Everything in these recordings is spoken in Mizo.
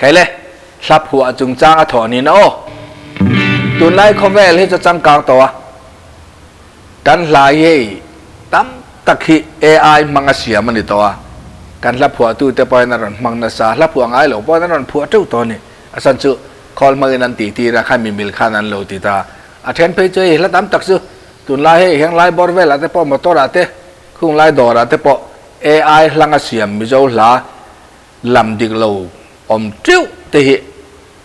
Kei le, hla phuah chungchang a thawh niin a aw. Tunlai khawvel hi chu changkang tawh a, kan hla hi hei tam tak hi AI hmang a siam a ni tawh a, kan hla phuahtute pawhin a rawn hmang nasa, hla phuah ngai lo pawhin an rawn phuah teuh tawh a ni. A chhan chu khawl hmangin an tih tir a, kha mimil khan an lo ti ta. A then phei chu hei hla tam tak chu tunlai hei heng lai bawr velah te pawh motor ah te, khung lai dawr ah te pawh AI hlanga siam Mizo hla lam dik lo awm teuh te hi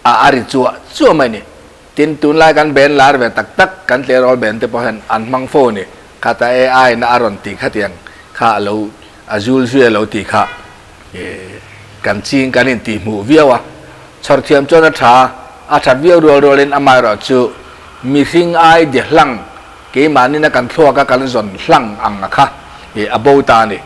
a a ri chuah chuah mai ni. Tin, tunlai kan ben lar ve tak tak kan tleirawl ben te pawh hian an hmang fo a ni. Khata AI na a rawn tih khatiang kha a lo a zul zui a lo tih kha kan ching kan intih hmuh viau a. Chhawr thiam chuan a tha a, a that viau rual rualin amaherawh chu mihring ai de hlang keimahnin a kan thluak a kan zawn hlang ang a kha a bo ta a ni.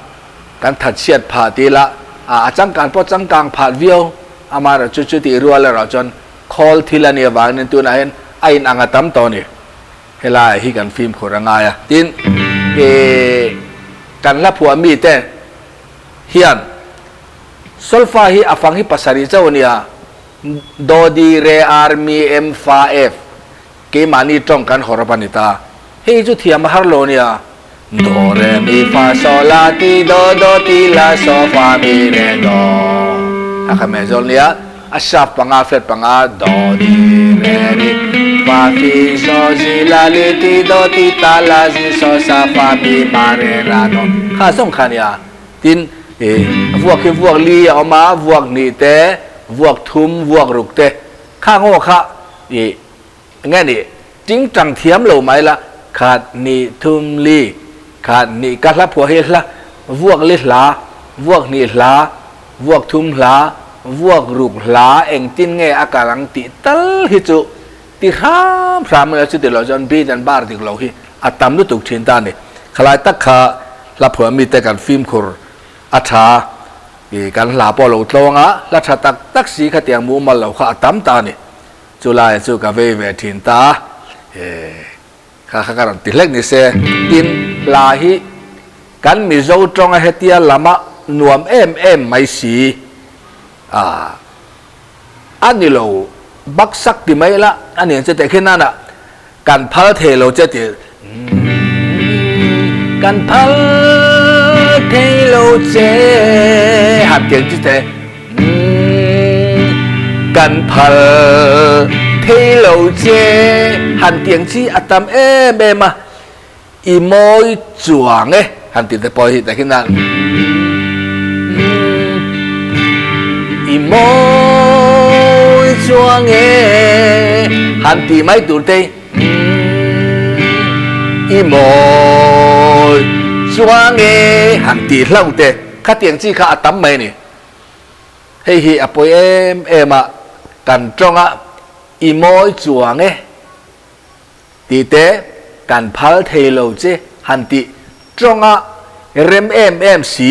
Kan that chhiat phah ti ila a changkan pawh changkang phah viau amaherawh chu chutih rual erawh chuan khawl thil a nih avangin tunah hian a in ang a tam tawh a ni. Helai hi kan fimkhur a ngai a. Tin, kan hla phuah mite hian solfa hi a fang hi pasarih chauh a nia, Do, Di, Re, Ar, Mi, Em, Fa, F keimahni tawng kan hawrawp a ni ta. Hei chu thiam a har lo a nia. Do, Re, Mi, Fa, So, La, Ti, Do, Do, Ti, La, So, Fa, Mi, Re, Do. A kha meh zawl nia. A sharp panga, flat panga, Do, Di, Re, Ri, Fa, Fi, So, Zi, La, Li, Ti, Do, Ti, Ta, La, Zi, So, Sa, Fa, Mi, Ma, Re, Ra, Do. Kha zawng kha a nia. Tin, i vuak hi vuak li a awm a, vuak hnih te, vuak thum, vuak ruk te, kha ngaw kha i nge ni ting tang thiam lo mai la, khat hnih thum li, khat hnih ka hla phuah hi hla vuak li hla, vuak hnih hla, vuak thum hla, vuak ruk hla engtin nge a kal ang tih tal hi chu ti hram hram ila chuti loh chuan beat and bar dik lo hi a tam lutuk thin ta a ni. Khalai tak kha hla phuah mite kan fimkhur a tha i kan hla pawh lo tlawng a, hla tha tak tak si khatiang mumal lo kha a tam ta a ni. Chulai chu ka vei ve thin ta a, e kha kha ka rawn ti hlek ni se. Tin, hla hi kan Mizo tawnga hetia lama nuam em em mai si a. A ni lo, baksak ti mai la, a nen che teh khi nana kan phal thei lo che ti kan phal thei lo che han tiang chi te kan phal thei lo che han tiang chi a tam em em a, i mawi chuang e han ti te pawh hi tah khian i mawi chuang e han tih mai tur te i mawi chuang e han tih hlauh te khatiang chi kha a tam mai a ni. Hei hi a pawi em em a, kan tawnga i mawi chuang e. Tih te kan phal thei lo che han tih tawnga rem em em si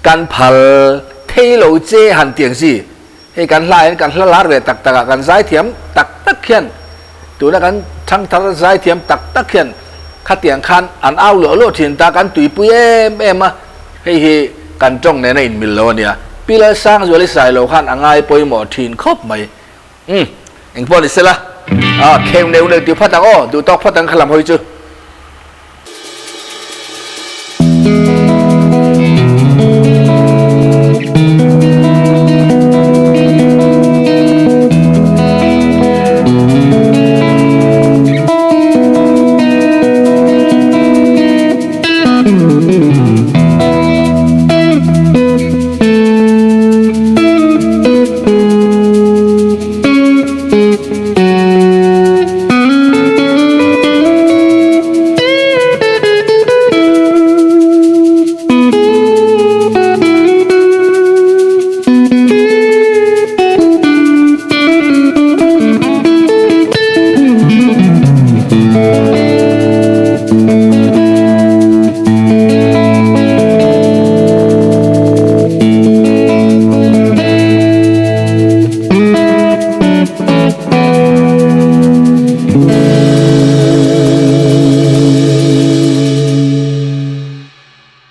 kan phal thei lo che han tih ang si. Hei kan hla hian kan hla lar ve tak tak a, kan zaithiam tak tak hian tuna kan thangthar zaithiam tak tak hian khatiang khan an au luah luah thin ta, kan tuipui em em a, hei hi kan tawng nena inmil lo a nia. Pi Lalsangzuali Sailo khan a ngai pawimawh thin khawp mai. Umm, engpawh ni sela, ah, kheng neuh neuh tih phat ang aw, duh tawk phat ang kha lam hawi chu.